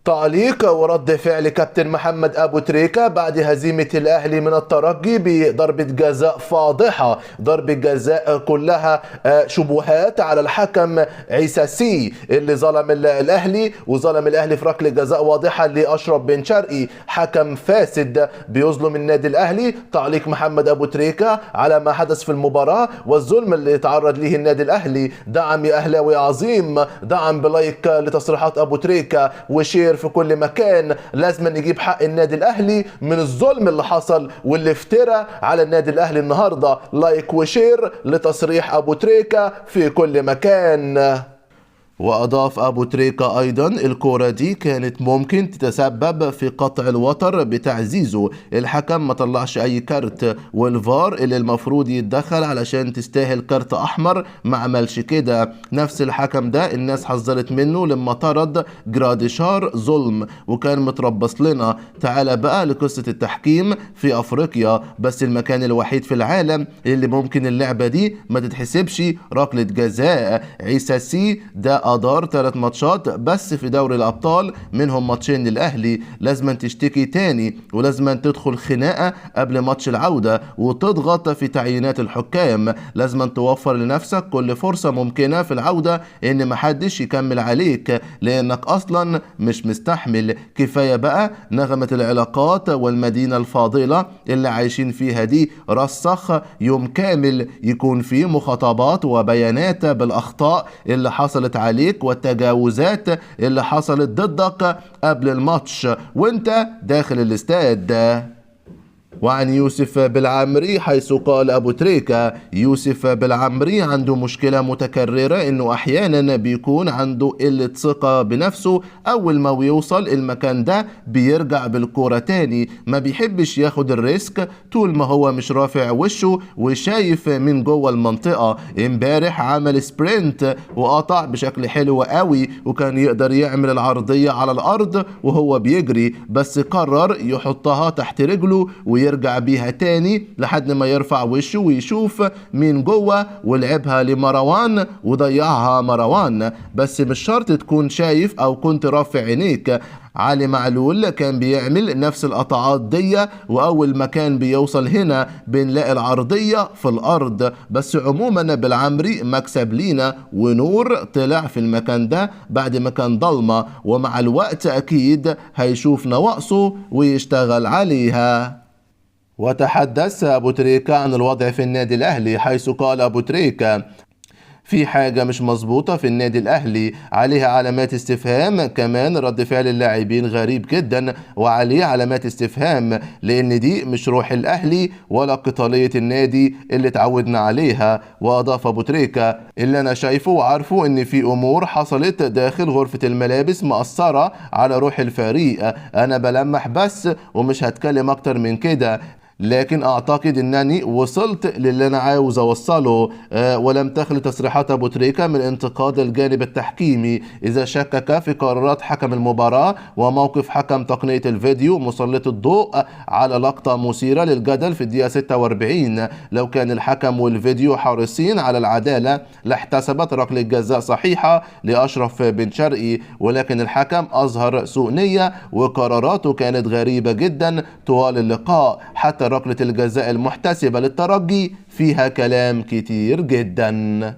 تعليق ورد فعل كابتن محمد أبو تريكة بعد هزيمة الأهلي من الترجي بضربة جزاء فاضحة، ضربة جزاء كلها شبهات على الحكم عيسى سي اللي ظلم الأهلي وظلم الأهلي في ركلة جزاء واضحة لأشرف بن شرقي، حكم فاسد بيظلم النادي الأهلي. تعليق محمد أبو تريكة على ما حدث في المباراة والظلم اللي تعرض له النادي الأهلي. دعم يا أهلاوي عظيم، دعم ب like لتصريحات أبو تريكة و share في كل مكان. لازم نجيب حق النادي الاهلي من الظلم اللي حصل واللي افترى على النادي الاهلي النهارده. like و share لتصريح ابو تريكة في كل مكان. وأضاف أبو تريكة أيضا الكورة دي كانت ممكن تتسبب في قطع الوتر بتاع زيزو، الحكم ما طلعش أي كارت، والفار اللي المفروض يتدخل علشان تستاهل كارت أحمر ما عملش كده. نفس الحكم ده الناس حذرت منه لما طرد جراديشار ظلم وكان متربص لنا. تعال بقى لقصة التحكيم في أفريقيا، بس المكان الوحيد في العالم اللي ممكن اللعبة دي ما تتحسبش ركلة جزاء. عيسى سي ده أدار 3 ماتشات بس في دوري الأبطال، منهم ماتشين للأهلي. لازم تشتكي تاني ولازم تدخل خناقة قبل ماتش العودة وتضغط في تعيينات الحكام. لازم توفر لنفسك كل فرصة ممكنة في العودة إن محدش يكمل عليك لأنك أصلا مش مستحمل. كفاية بقى نغمة العلاقات والمدينة الفاضلة اللي عايشين فيها دي. رسخ يوم كامل يكون فيه مخاطبات وبيانات بالأخطاء اللي حصلت عليك والتجاوزات اللي حصلت ضدك قبل الماتش وانت داخل الاستاد. وعن يوسف بالعمري حيث قال أبو تريكة يوسف بالعمري عنده مشكلة متكررة، إنه أحيانا بيكون عنده قلة ثقة بنفسه، أول ما بيوصل المكان ده بيرجع بالكورة تاني، ما بيحبش ياخد ال risk طول ما هو مش رافع وشه وشايف من جوه المنطقة. امبارح عمل sprint وقطع بشكل حلو قوي وكان يقدر يعمل العرضية على الأرض وهو بيجري، بس قرر يحطها تحت رجله ويرجع بيها تاني لحد ما يرفع وشه ويشوف مين جوه، ولعبها لمروان وضيعها مروان. بس مش شرط تكون شايف او كنت رافع عينيك. علي معلول كان بيعمل نفس القطعات دي، واول ما كان بيوصل هنا بنلاقي العرضية في الارض. بس عموما بالعمري مكسب لينا، ونور طلع في المكان ده بعد ما كان ضلمة، ومع الوقت اكيد هيشوف نواقصه ويشتغل عليها. وتحدث أبو تريكة عن الوضع في النادي الأهلي حيث قال أبو تريكة في حاجة مش مظبوطة في النادي الأهلي عليها علامات استفهام. كمان رد فعل اللاعبين غريب جدا وعليه علامات استفهام، لأن دي مش روح الأهلي ولا قتالية النادي اللي تعودنا عليها. وأضاف أبو تريكة اللي أنا شايفه وعارفه إن في أمور حصلت داخل غرفة الملابس مأثرة على روح الفريق، أنا بلمح بس ومش هتكلم أكتر من كده، لكن اعتقد انني وصلت للي انا عاوز اوصله. ولم تخل تصريحات ابو تريكة من انتقاد الجانب التحكيمي اذا شكك في قرارات حكم المباراة وموقف حكم تقنية الفيديو مسلط الضوء على لقطة مثيرة للجدل في الدقيقة 46. لو كان الحكم والفيديو حريصين على العدالة لاحتسبت ركلة جزاء صحيحة لأشرف بن شرقي، ولكن الحكم اظهر سوء نية وقراراته كانت غريبة جدا طوال اللقاء. حتى ركلة الجزاء المحتسبة للترجي فيها كلام كتير جدا.